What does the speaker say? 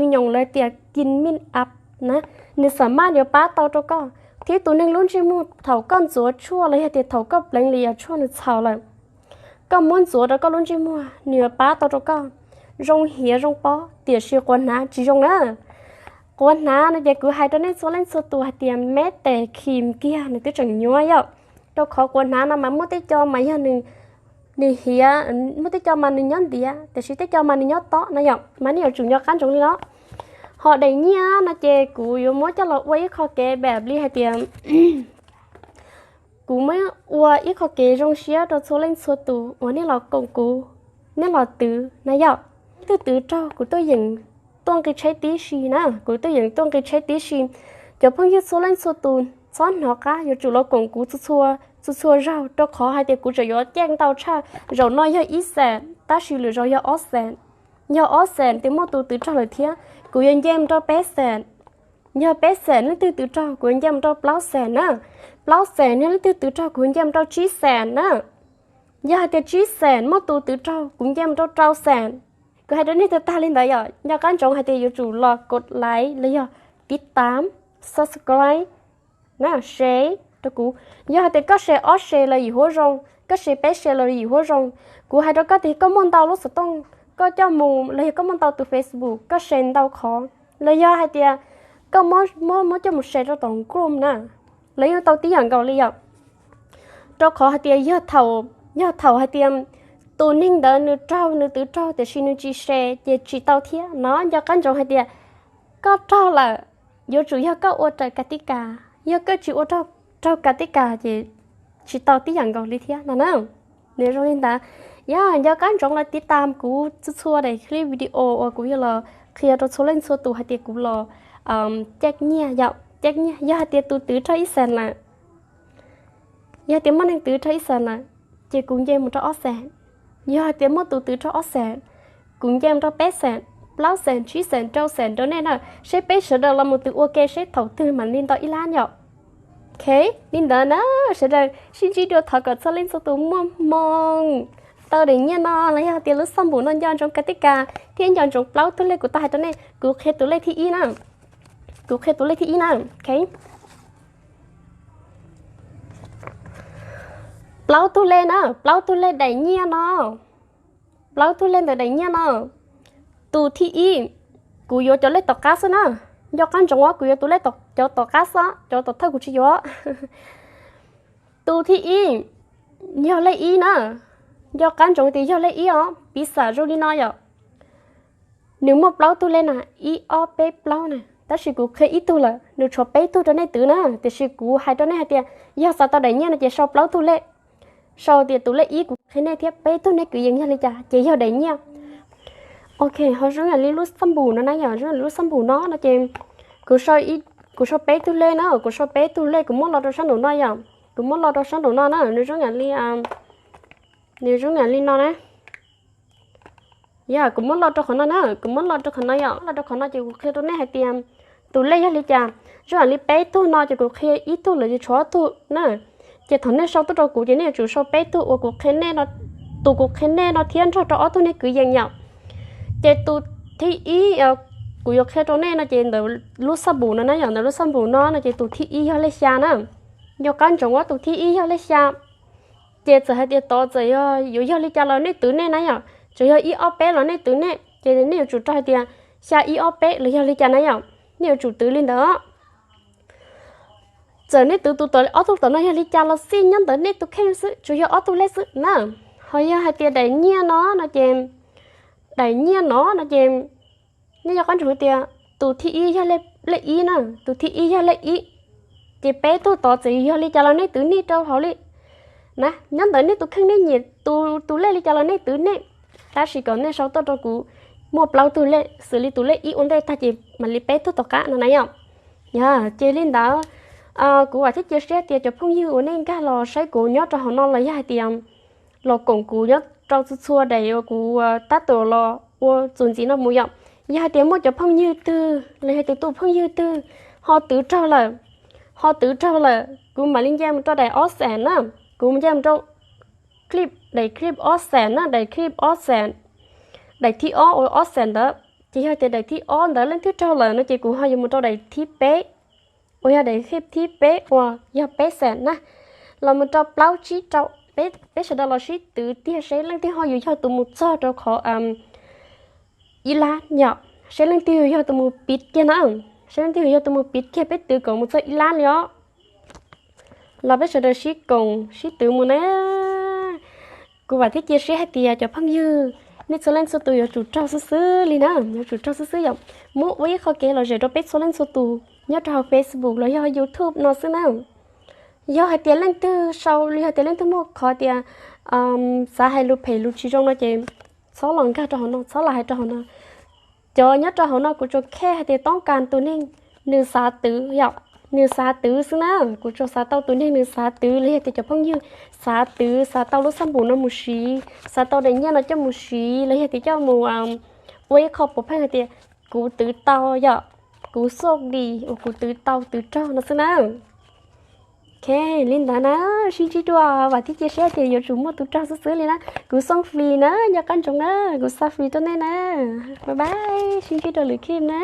nyoos lawv tias kin min ap na, nws xam maj yuav pab tau rau koj. Thiab tus neeg lub ntsej muag thaum koj ntxuav tshuaj los yog tias thaum koj pleev li yog tshuaj nws txhaus lawm, koj muab ntxuav rau koj lub ntsej muag nws yuav pab tau rau koj zoo hiav zoo pob, tiam sis quav hnav tsis zoo na. Quav hnav no ces kuv hais rau nej txhua leej txhua tus hais tias meb tes khim kiag nws twb tseem nyuaj yom. Rau qhov quav hnav no mas muaj tej co mas yog nws, nws hiav, muaj tej co mas nws nyob ntiav tiam sis tej co mas nws nyob tob na yom, mas nej yuav tsum nco qab ntsoov li no. Ho daim nyiaj no ces kuv yuav muab coj los ua ib qho kev npaum li hais tias kuv muab ua ib qho kev zoo siab rau txhua leej txhua tus uas nej los koom kuv, nej los twv na yom. Leej twg twv raug kuv tuaj yeem tuaj nqi tsheb tib si na, kuv tuaj yeem tuaj nqi tsheb tib si. Cov phooj ywg txhua leej txhua tus txhob hnov qab, yuav tsum los koom kuv txhua txhua zaug, rau qhov hais tias kuv tseem yuav caij ntau tshaj. Zaum no yog ib xees tab sis lwm zaus yog ob xees. Yog ob xees ces muaj tus twv raug lawm thiab, kuv yuav nce mus rau peb xees. Yog peb xees leej twg twv raug kuv yuav nce mus rau plaub xees na. Plaub xees yog leej twg twv raug kuv yuav nce mus rau tsib xees na. Yog hais tias tsib xees muaj tus twv raug kuv nce mus rau rau xees. Kuv hais rau nej tag tag li ntawd yom, nco qab ntsoov hais tias yuav tsum los kos laiv los yog tiv tam, subscribe na, share rau kuv. Yog hais tias koj share ob share los yim huab zoo, koj share peb share los yim huab zoo. Kuv hais rau koj tias koj muaj ntau lub xov tooj koj coj mus los yog koj muaj ntau tus Facebook koj share ntau qhov, los yog hais tias koj muab muab muab coj mus share rau tom group na, los yeej tau tib yam nkaus li yom. Rau qhov hais tias yog thaum, yog thaum hais tias tus neeg ntawd nws raug, nws twv raug tiam sis nws tsis share ces tsis tau thiab no. Nco qab ntsoov hais tias koj raug lawm, yuav tsum yog koj ua raws kav tiv kas, yog koj tsis ua raug, raug kav tiv kas ces tsis tau tib yam nkaus li thiab no na. Nws zoo li ntawd, yog nco qab ntsoov los tiv tam kuv txhua txhua daim clip video uas kuv yuav los qhia rau txhua leej txhua tus hais tias kuv los caij nyiaj yom, caij nyiaj. Yog hais tias tus twv raug ib xees lawm, yog tias muaj neeg twv raug ib xees lawm, ces kuv nce mus rau ob xees. Yog hais tias muaj tus twv raug ob xees, kuv nce mus rau peb xees, plaub xees, tsib xees, rau xees rau nej na, seb peb sawv daws los mus twv ua ke seb thaum twg mam li nto ib lab yom. Ok, li ntawd na, sawv daws sib ntsib dua, thov kom txhua leej txhua tus muaj hmoo tau daim nyiaj no los yog tias lub xab npum no nco ntsoov kav tiv kas thiab nco ntsoov plaub tug lej kuv tau hais rau nej, kuv qhia tus lej thib ib na, kuv qhia tus lej thib ib na, ok. Plaub tug lej na, plaub tug lej daim nyiaj no, plaub tug lej ntawm daim nyiaj no, tus thib ib, kuv yuav cov lej tom qab xwb na, nco qab ntsoov kuv yuav tus lej, cov tom qab xwb, cov tom thawj kuv tsis yuav. Tus thib ib yog lej ib na, nco qab ntsoov tias yog lej ib os, piv xam zoo li no yom. Nws muaj plaub tug lej na, ib ob peb plaub na, tab sis kuv qhia ib tug lawm, nws tshuav peb tug rau nej twv na, tiam sis kuv hais rau nej hais tias yog xav tau daim nyiaj no ces sau plaub tug lej, sau tias tus lej ib kuv qhia nej thiab peb tug nej kwv yees yog li cas ces yog daim nyiaj. Ok, ho zoo yam li lub xab npum no na yom, zoo yam li lub xab npum no no ces kuv, kuv sau peb tug lej na, kuv sau peb tug lej kuv muab lo rau sab nraum no yom, kuv muab lo rau sab nraum no na, nws zoo yam li, nws zoo yam li no na. Yog kuv muab lo rau qhov no na, kuv muab lo rau qhov no yom, lo rau qhov no ces kuv qhia rau nej hais tias tus lej yog li cas. Zoo yam li peb tug no ces kuv qhia ib tug lawm ces tshuav ob tug na. Ces thaum nej sau tuaj rau kuv ces nej yuav tsum sau peb tug uas kuv qhia nej, tus kuv qhia nej no thiab nrog rau ob tug nej kwv yees yom. Ces tus thib ib kuv yuav qhia rau nej no ces ntawm lub xab npum no na yom, ntawm lub xab npum no no ces tus thib ib yog lej xya na. Nco qab ntsoov tus thib ib yog lej xya. Ces txawm hais tias tod txawm yog yuav yog li cas los nej twv nej na yom, txawm yog ib ob peb los nej twv nej, ces nej yuav tsum rau hais tias xya ib ob peb los yog li cas na yom, nej yuav tsum twv li ntawd. Txawm nej twv tus tom, ob tug tom no yog li cas los xij nyob ntawm nej tus kheej xwb, tsuas yog ob tug lej xwb na. Ho yog hais tias daim nyiaj no no ces, daim nyiaj no no ces nej nco qab ntsoov tias tus thib ib yog lej ib na, tus thib ib yog lej ib, ces peb tug tod txawm yog li cas los nej twv nej rau hauv li na, nyob ntawm nej tus kheej nej nyiam tus, tus lej li cas los nej twv nej, tab sis kom nej sau tuaj rau kuv muaj plaub tug lej, xws li tus lej ib ua ntej tag ces mam li peb tug tom qab no na yom. Yog ces li ntawd, kuv vam thiab cia siab tias cov phooj ywg uas nej nkag los saib kuv nyob rau hauv no los yog hais tias los koom kuv nyob rau txhua txhua daim uas kuv tab tom los ua txuas ntxiv no mus yom. Yog hais tias muaj cov phooj ywg twg los yog tus tus phooj ywg twg ho twv raug lawm, ho twv raug lawm, kuv mam li nce mus rau daim ob xees na, kuv nce mus rau clip, daim clip ob xees na, daim clip ob xees, daim thib ob uas ob xees ntawd. Yog tias daim thib ob ntawd leej twg raug lawm no ces kuv ho yuav mus rau daim thib peb, uas yog daim thib peb uas yog peb xees na, los mus rau plaub tsib rau. Peb sawv daws los sib twv tiag seb leej twg ho yuav yog tus mus txog rau qhov ib lab yom, seb leej twg yuav yog tus mus piv kiag na, seb leej twg yuav yog tus mus piv kiag peb twv kom mus txog ib lab li os. Los peb sawv daws sib koom sib twv mus na. Kuv vam thiab cia siab hais tias cov phooj ywg nej txhua leej txhua tus yuav tsum raug xwb xwb li na, yuav tsum raug xwb xwb yom. Muab ua ib qho kev lom zem rau peb txhua leej txhua tus nyob rau hauv Facebook los yog YouTube no xwb na. Yog hais tias leej twg sau, yog tias leej twg muaj qhov tias xav hais lus phem lus tsis zoo no ces txhob los nkag rau hauv no, txhob los hais rau hauv no. Cov nyob rau hauv no kuv tsuas khe hais tias toob kas tus neeg nws xav twv yom, nws xav twv xwb na. Kuv tsuas xav tau tus neeg nws xav twv los yog tias cov phooj ywg xav twv, xav tau lub xab npum no mus siv, xav tau daim nyiaj no coj mus siv los yog tias coj mus ua ib qho puav pheej hais tias kuv twv tau yom, kuv xoj dis uas kuv twv tau twv raug no xwb na. Ok, li ntawd na, sib ntsib dua, vam thiab cia siab tias yuav tsum muaj tus raug xwb xwb li na. Kuv xoj flis na, nyob qab ntsoov na, kuv xa flis rau nej na. Bye bye, sib ntsib rau lwm clip na.